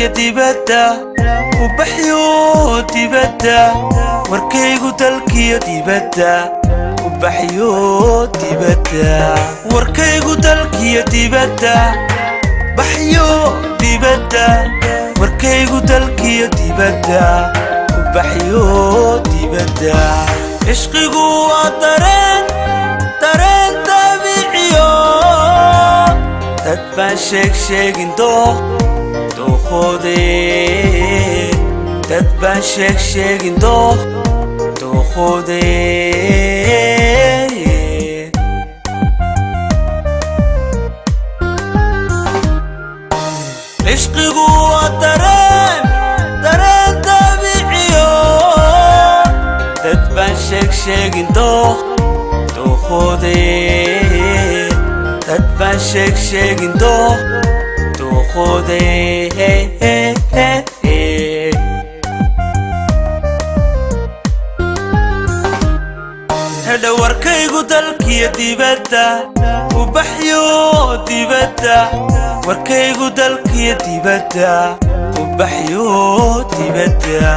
Dalkiyo dibadda ubaxyo dibadda, warkaygu dalkiyo dibadda ubaxyo dibadda, warkaygu dalkiyo dibadda baxyo dibadda, warkaygu dalkiyo dibadda ubaxyo dibadda. Cishqigu waa dareen, dareen dabiiciyo, dad baan sheeg sheegin dooq dooqoode, dad baan sheeg sheegin dooq dooqoode. Cishqigu waa dareen, dareen dabiiciyo, dad baan sheeg sheegin dooq dooqoode, dad baan sheeg sheegin dooq dooqoode. Hedha warkaygu dalkiyo dibadda ubaxyo dibadda, warkaygu dalkiyo dibadda ubaxyo dibadda.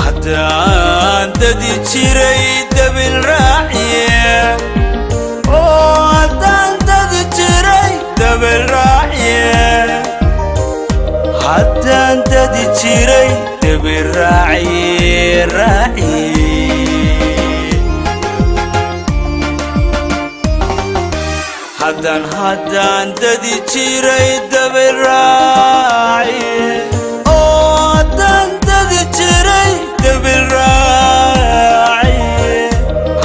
Haddaan dadi jiray dabil raaciye, oo haddaan dadi jiray dabil raaciye, haddaan dadi jiray dabil raaciye raaciye, haddaan haddaan dadi jiray dabil raaciye, oo haddaan dadi jiray dabil raaciye,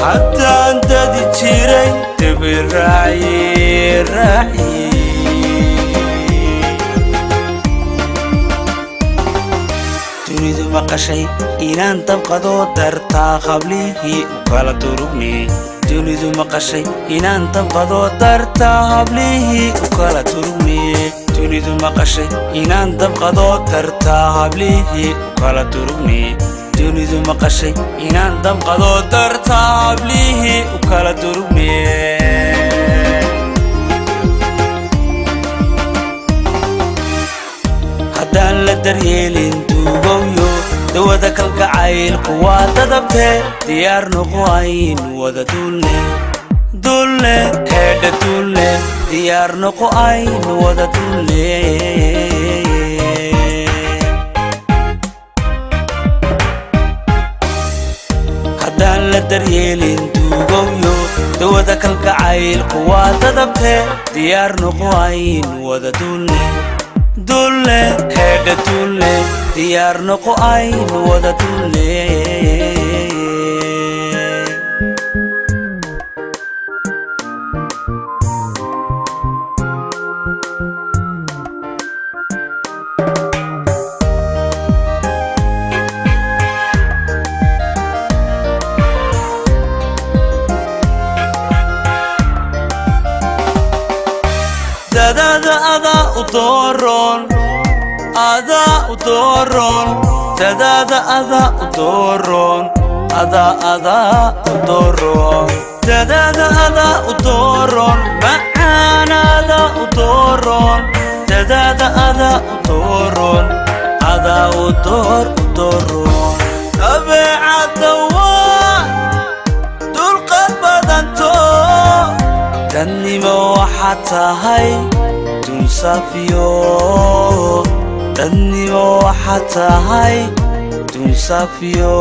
haddaan dadi jiray dabil raaciye raaciye. Dunidu maqashay inaan dabqado dartaa qablihii u kala durugne, dunidu maqashay inaan dabqado dartaa hablihii u kala durugne, dunidu maqashay inaan dabqado dartaa hablihii u kala durugne, dunidu maqashay inaan dabqado dartaa hablihii u kala durugne. Haddaan la daryeelin duugowyo dawada kalgacaylku waa dadabte, diyaar noqo aynu wada duulne duulne, heedha duulne, diyaar noqo aynu wada duulne. Haddaan la daryeelin duugowyo dawada kalgacaylku waa dadabte, diyaar noqo aynu wada duulne duulne, heedha duulne, diyaar noqo aynu wada duulne. Dadaada adaa u dooroon, adaa u dooroon, dadaada adaa u dooroon, adaa adaa u dooroon, dadaada adaa u dooroon, macaanaada u dooroon, dadaada adaa u dooroon, adaa u door u dooroon. Dabeecadda waa dulqad badanto, dadnimo waxaad tahay dunsafiyo, dadnimo waxaad tahay dunsafiyo.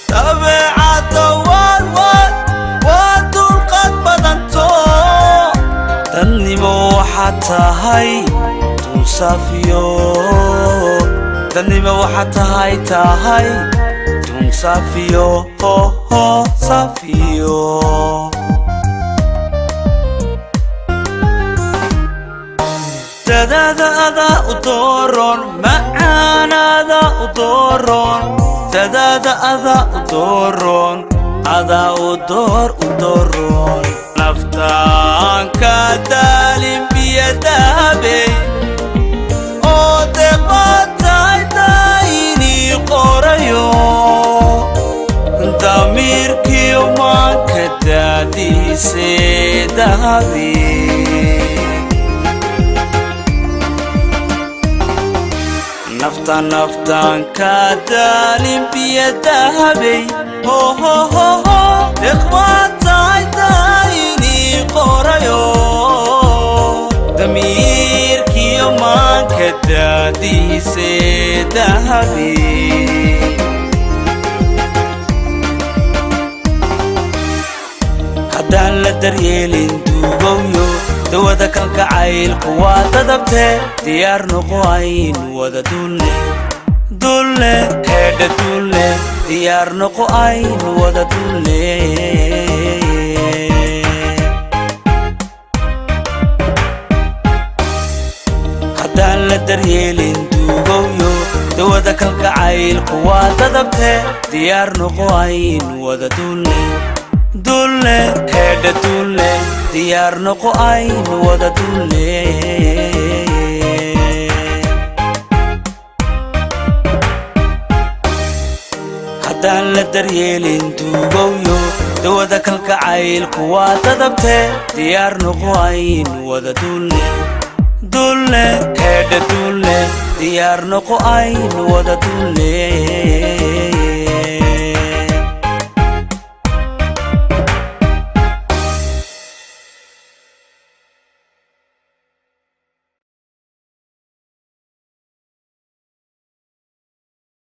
Dabeecadda waad waad waa dulqad badanto, dadnimo waxaad tahay dunsafiyo, dadnimo waxaad tahay tahay dunsafiyo ho ho safiyo. Dadaada adaa u dooroon, macaanaada u dooroon, dadaada adaa u dooroon, adaa u door u dooroon. Naftaan ka daalin biyadaabey oo deeqaatay daynii qorayo, damiirkiyo maanka daad daadiise dahabi. Nafta naftaan ka daalin biyo dahabey, hohohoho, deqwaatahay daayinii qorayo, damiirkiyo maanka daadiise dahabi. Haddaan la daryeelin duugowyo, dawada kalkacaylku waa dadabte, diyaar noqo aynu wada duulne, duulne, heedha duulne, diyaar noqo aynu wada duulne. Haddaan la daryeelin duugowyo, dawada kalkacaylku waa dadabte, diyaar noqo aynu wada duulne, duulne, heedha duulne, diyaar noqo aynu wada duulne. Haddaan la daryeelin duugowyo, dawada kalkacaylku waa dadabte, diyaar noqo aynu wada duulne, duulne, heedha duulne, diyaar noqo aynu wada duulne.